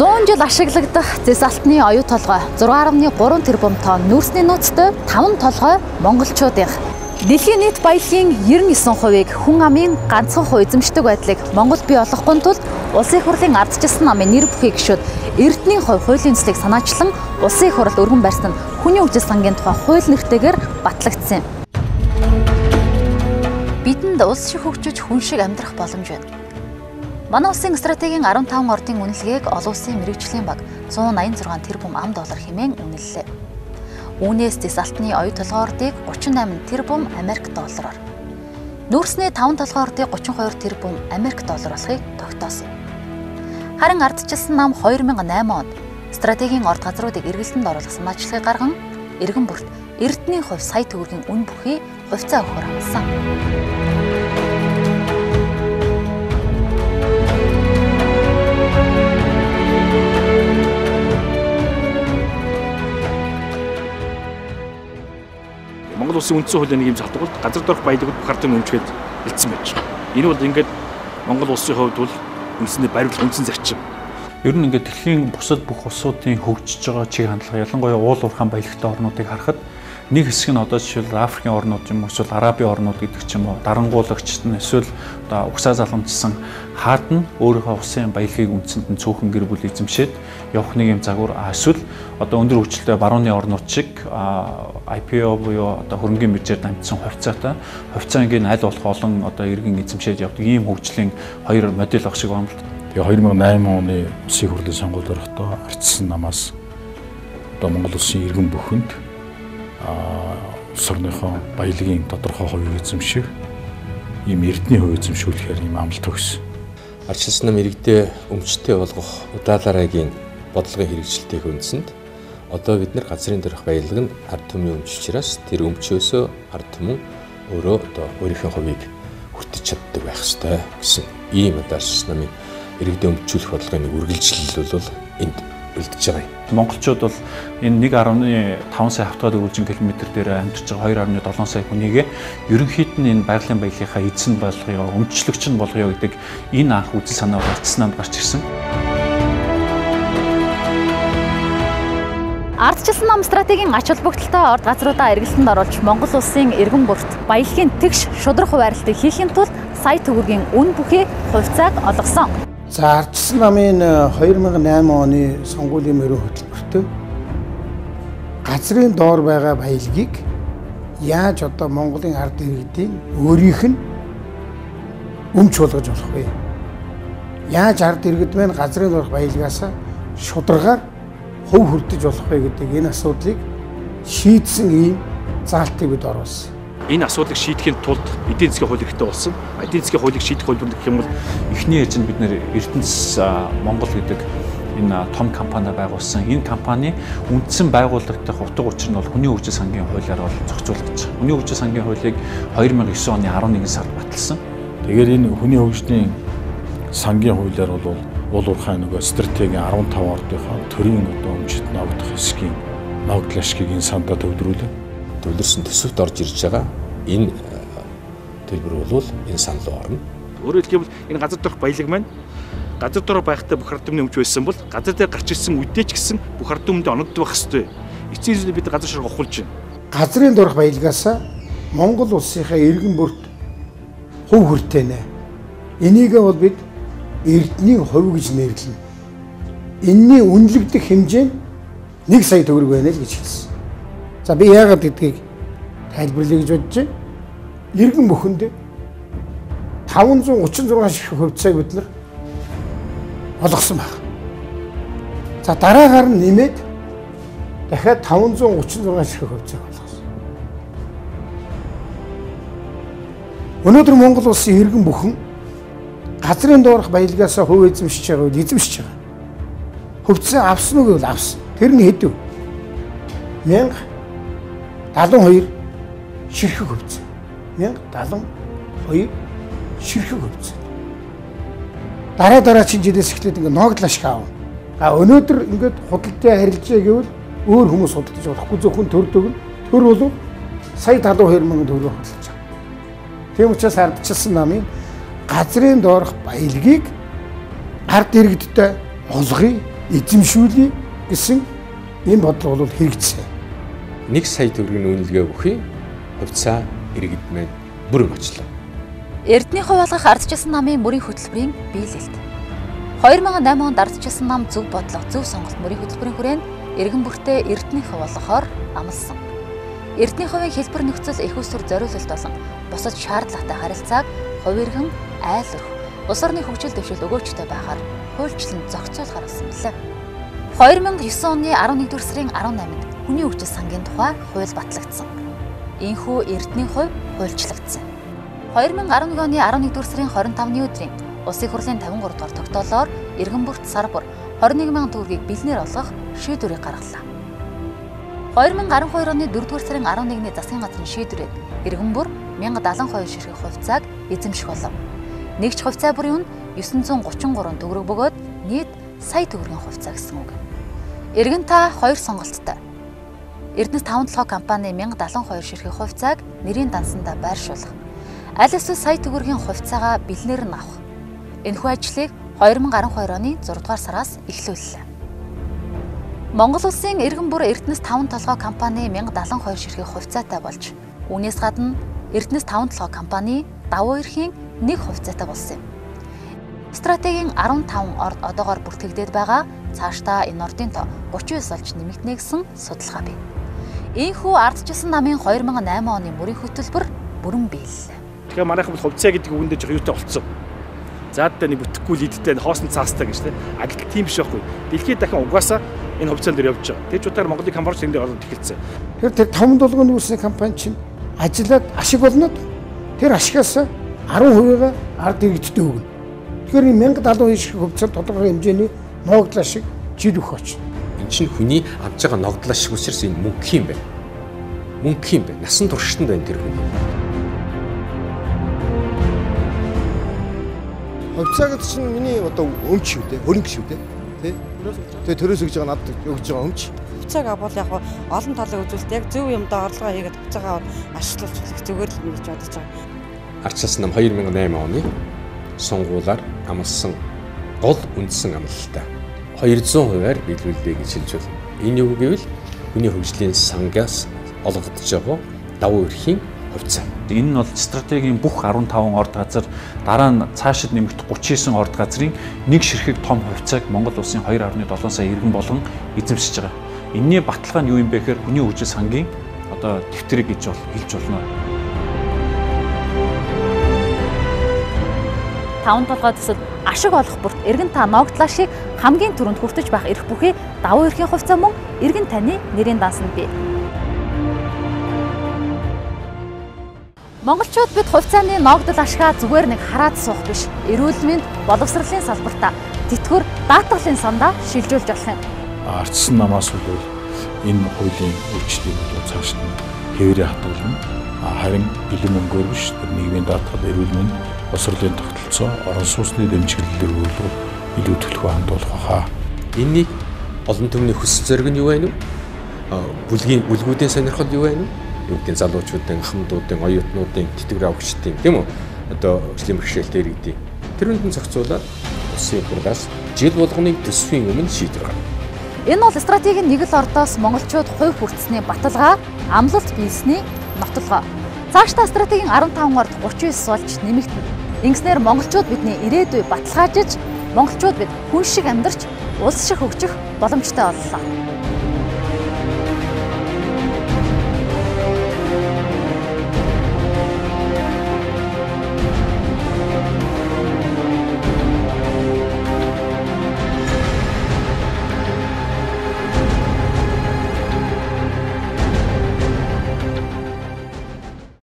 100 жил ашиглагдах зэс алтны оюу толгой 6.3 тэрбум тонн нүүрсний нөөцтэй 5 толгой монголчуудынх. Дэлхийн нийт баялагын 99%-ийг хүн амын ганцхан хувь эзэмшдэг байдлыг Монгол бий болгохгүй тулд Улсын их хурлын ардчилсан намын нэр бүхий гишүүд Эрдэнийн хувь хуулийн төслийг санаачлан Улсын их хуралд өргөн барьсан нь хүний хөгжил сангийн тухай хууль нэртэйгээр батлагдсан юм. Бидэнд улс шиг хөгжиж хүн шиг амьдрах боломж байна. Манай улсын стратегийн 15 ордын үнэлгээг олон улсын мэргэжлийн баг 186 тэрбум ам доллар хэмээн үнэллээ. Үүнээс зэс алтны оюу толгой ордыг 38 тэрбум Америк доллараар, нүүрсний 5 толгой ордыг 32 тэрбум Америк доллар болохыг тогтоосон. Харин ардчилсан нам 2008 онд стратегийн орд газруудыг эргэлтэнд оруулах санаачлагыг гарган эргэн бүрт Эрдэнийн хувь сая төгрөгийн үн бүхий хувьцаа өгөхөөр амласан. Монгол улсын үндсэн хуулийн нэг юм залдаг бол газар дорх баялагд бүх ард түмэн өмчгээд бэлдсэн байж байгаа. Энэ бол ингээд Монгол улсын хувьд бол үндсэндээ баримтлах үндсэн зарчим. Ер нь ингээд дэлхийн бусад бүх улсуудын хөгжиж байгаа чиг хандлага, ялангуяа уул уурхайн баялагтай орнуудыг харахад нэг хэсэг нь одоо жишээлбэл Африкийн орнууд юм уу эсвэл Арабын орнууд гэдэг ч юм уу, дарангуулагчд нь эсвэл одоо угсаа залгамжсан хаад нь өөрийнхөө улсын баялагийг үндсэнд нь цөөхөн гэр бүл эзэмшээд явах нэг юм загвар, эсвэл одоо өндөр хөгжилтэй барууны орнууд шиг IPO буюу одоо хөрөнгийн биржээр дамжсан хувьцаатай хувьцаангийн аль болох олон одоо иргэн эзэмшээд явдаг ийм хөгжлийн хоёр модель баг шиг байна л. Тэгээ 2008 оны улсын их хурлын сонгуульд орохдоо ардчилсан намаас одоо Монгол улсын иргэн бүхэнд улс орныхоо баялагын тодорхой хувийг эзэмших ийм эрдэнийн хувь эзэмшүүлэхээр ийм амлалт өгсөн. Ардчилсан нам иргэдээ өмчтэй болгох удаалаарайгийн бодлогын хэрэгжилтийг үндсэнд одоо бид нар газрын дөрөх баялаг нь ард түмний өмч учраас тэр өмчөөсөө ард түмэн өөрөө одоо өөрийнхөө хувийг хүртэж чаддаг байх ёстой гэсэн ийм одоо ардчилсан намын иргэдээ өмчүүлэх бодлогын нэг үргэлжлэл бол энд үлдэж байгаа юм. Монголчууд бол энэ 1.5 сая хавтгай дөрвөлжин километр дээр амьдарч байгаа 2.7 сая хүнийг ерөнхийд нь энэ байгалийн баялагынхаа эзэн болгоё, өмчлөгч нь болгоё гэдэг энэ анх үзэл санаа ардчилсан намд гарч ирсэн. Ардчилсан нам стратегийн ач холбогдолтой орд газруудаа эргэлтэнд оруулж Монгол улсын эргэн бүрт баялагын тэгш шударга хуваарлтыг хийхин тулд сая төгрөгийн үн бүхий хувьцааг олгосон. За ардчилсан намын 2008 оны сонгуулийн мөрийн хөтөлбөртөө газрын доор байгаа баялагийг яаж одоо Монголын ард иргэдийн өөрийнх нь өмч болгож болох вэ? Яаж ард иргэд маань газрын доорх баялагаас шударгаар хувь хүртэж болох вэ гэдэг энэ асуудлыг шийдсэн ийм заалтыг бид оруулсан. Энэ асуудлыг шийдэхин тулд эдийн засгийн хууль хэрэгтэй болсон. Эдийн засгийн хуулийг шийдэх хөлбөр гэх юм бол эхний ээлжинд бид нэр Эрдэнэс Монгол гэдэг энэ том компани байгуулсан. Энэ компани үндсэн байгуулагдах утга учир нь бол хүний хөгжил сангийн хуулиар бол зохицуулагдаж байгаа. Хүний хөгжил сангийн хуулийг 2009 оны 11 сард баталсан. Тэгэхээр энэ хүний хөгжлийн сангийн хуулиар бол уул уурхай нөгөө стратегийн 15 ордынхоо төрийн одоо өмчт ногдох хэсгийн ногдол ашгийг энэ сандаа төвлөрүүлээ. Төвлөрсөн төсөвт орж ирж байгаа энэ төлбөр бол энэ санал руу орно. Өөрөөр хэлбэл энэ газар дорх баялаг маань газар дор байхдаа бүх ард түмний өмч байсан бол газар дээр гарч ирсэн үедээ ч гэсэн бүх ард түмэнд оногдох байх ёстой. Эцсийн зүйлээ бид газар шорго ухуулж байна. Газрын дорх баялагаас Монгол улсынхаа иргэн бүрт хувь хүртээнэ. Энийг бол бид Эрдэнийн хувь гэж нэрлэнэ. Энэний үнэлэгдэх хэмжээ нь 1 сая төгрөг байна л гэж хэлсэн. За би яагаад гэдгийг тайлбарлая гэж бодож байна. Иргэн бүхэнд 536 ширхэг хувьцааг бид нар олгосон байна. За дараагаар нь нэмээд дахиад 536 ширхэг хувьцааг олгосон. Өнөөдөр Монгол улсын иргэн бүхэн газрын доорх баялагаас хувь эзэмшиж байгаа үйл эзэмшиж байгаа. Хувьцаа авсан уу гэвэл авсан. Тэр нь хэд вэ? 1072 ширхэг хувьцаа. 1072 ширхэг хувьцаа. Дараа чинь жилээс эхлээд ингээд ногдол ашиг аав. А өнөөдөр ингээд худалдаа харилцаа гэвэл өөр хүмүүс худалдаж болохгүй, зөвхөн төр төгнө. Төр бол сая 72 мянган төгрөг худалдаж байгаа. Тийм учраас ардчилсан намын газрын доорх баялагийг ард иргэдтэй олгоё. эзэмшүүлье гэсэн энэ бодлого бол хэрэгжсэн. 1 сая төгрөгийн үнэлгээ бүхий хувьцаа иргэд маань бүрэн очлоо. Эрдэнийн хувь болгох ардчилсан намын мөрийн хөтөлбөрийн биелэлт. 2008 онд ардчилсан нам зөв бодлого, зөв сонголт мөрийн хөтөлбөрийн хүрээнд иргэн бүртээ эрдэнийн хувь болгохоор амласан. Эрдэнийн хувийн хэлбэр нөхцөл их усүр зориулалт болон бусад шаардлагатай харилцааг хувь иргэн айл өрх улс орны хөгжил дэвшил өгөөжтэй байхаар хуульчлан зохицуулахар болсон билээ. 2009 оны 11-р сарын 18-нд хүний хөгжил сангийн тухай хууль батлагдсан. Энэхүү эрдэнийн хувь хуульчлагдсан. 2011 оны 11-р сарын 25-ны өдрийн Улсын хурлын 53 дугаар тогтоолоор иргэн бүрт сар бүр 21 мянган төгрөгийг бэлнээр олгох шийдвэрийг гаргалаа. 2012 оны 4-р сарын 11-ний засгийн газрын шийдвэрээр иргэн бүр 1072 ширхэг хувьцааг эзэмших болов. Нэгч хувьцаа бүрийн үн 933 төгрөг бөгөөд нийт сая төгрөгийн хувьцаа гэсэн үг. Иргэн та хоёр сонголттой. Эрдэнэс 5 толгой компани 1072 ширхэг хувьцааг нэрийн дансандаа байршуулах. Аль эсвэл сая төгрөгийн хувьцаагаа бэлнээр нь авах. Энэхүү ажлыг 2012 оны 6 дугаар сараас эхлүүллээ. Монгол улсын иргэн бүр Эрдэнэс 5 толгой компани 1072 ширхэг хувьцаатай болж, үүнээс гадна Эрдэнэс 5 толгой компани давуу эрхийн нэг хувьцаатай болсон юм. Стратегийн 15 орд одоогоор бүртгэгдээд байгаа, цаашдаа энэ ордын тоо 39 болж нэмэгдэнэ гэсэн судалгаа бий. Ийхүү ардчилсан намын 2008 оны мөрийн хөтөлбөр бүрэн биеллээ. Тэгэхээр манайхан бол хувьцаа гэдэг үгэндээ жоох юутай болцсон. Заадтай нэг бүтэхгүй лидтэй хоосон цаастай гэж тийм. А гэтэл тийм биш байхгүй. Дэлхийд дахин угаасаа энэ хувьцаан дээр явж байгаа. Тэр ч удаар Монголын компани ч энэ дээр ороод эхэлсэн. Тэгэхээр тэр 5 долгоны үүсний компани чинь ажиллаад ашиг болно. Тэр ашигаас 10%-ийг ард иргэдтэй өгнө. Тэгэхээр энэ 1072 ширхэг хувьцаа тодорхой хэмжээний ногдол ашиг жил өгөх очно. Энэ чинь хүний авж байгаа ногдол ашиг учраас энэ мөнгө юм байна. Мөнгө юм байна. Насан туршид байна тэр хүний. Хувьцаа гэдэг чинь миний одоо өмч шүү дээ, хөрөнгө шүү дээ, тий? Тэгээ төрөөс өгж байгаа надад өгж байгаа өмч. Хувьцааг авбал яг олон талын үзүүлэлт яг зөв юмдаа орлогоо хийгээд хувьцаагаа аваад ашиглаж болох зүгээр л гэж бодож байгаа. Ардчилсан нам 2008 оны сонгуулиар амласан гол үндсэн амлалтаа 200%-аар биелүүллээ гэж хэлж байна. Энэ юу гэвэл хүний хөгжлийн сангаас олгогдож байгаа давуу эрхийн хувьцаа. Энэ нь бол стратегийн бүх 15 орд газар дараа нь цаашид нэмэгдэх 39 орд газрын нэг ширхэг том хувьцааг Монгол улсын 2.7 сая иргэн болгон эзэмшиж байгаа. Энэний баталгаа нь юу юм бэ гэхээр хүний хөгжил сангийн одоо дэвтрэг гэж бол хэлж болно. 5 толгой төсөл ашиг олох бүрт эргэн та ногдлоо шиг хамгийн түрүүнд хүртэж байх эрх бүхий давуу эрхийн хувьцаа мөн эргэн таны нэрийн дансанд бий. Монголчууд бид хувьцааны ногдол ашгаа зүгээр нэг хараад суух биш. Эрүүл мэнд боловсролын салбартаа тэтгэвэр даатгалын сандаа шилжүүлж болох юм. Ардчилсан намаас бол энэ хуулийн өөрчлөлтийг бол цааш нь хэвээрээ хадгална. Харин бэлэн мөнгөөр биш нийгмийн даатгал, эрүүл мэнд, боловсролын тогтолцоо, орон сууцны дэмжиглэлээр бол илүү төлхөө хандуулах байхаа. Энэнийг олон түмний хүсэл зориг нь юу байна вэ? Бүлгийн бүлгүүдийн сонирхол юу байна вэ? Юу гэдэг залуучуудын, ахмадуудын, оюутнуудын, тэтгэвэр авагчдын тийм үү? Одоо хөгжлийн бэрхшээлтэй иргэдийн. Тэр үнд нь зохицуулаад улсын хурлаас жил болгоны төсвийн өмнө шийдвэр гаргана. Энэ бол стратегийн нэг л ордоос монголчууд хувь хүртсэний баталгаа, амлалт биелсэний нотолгоо. Цаашдаа стратегийн 15 орд 39 болж нэмэгдэнэ. Ингэснээр монголчууд бидний ирээдүй баталгаажиж, монголчууд бид хүн шиг амьдарч, улс шиг хөгжих боломжтой боллоо.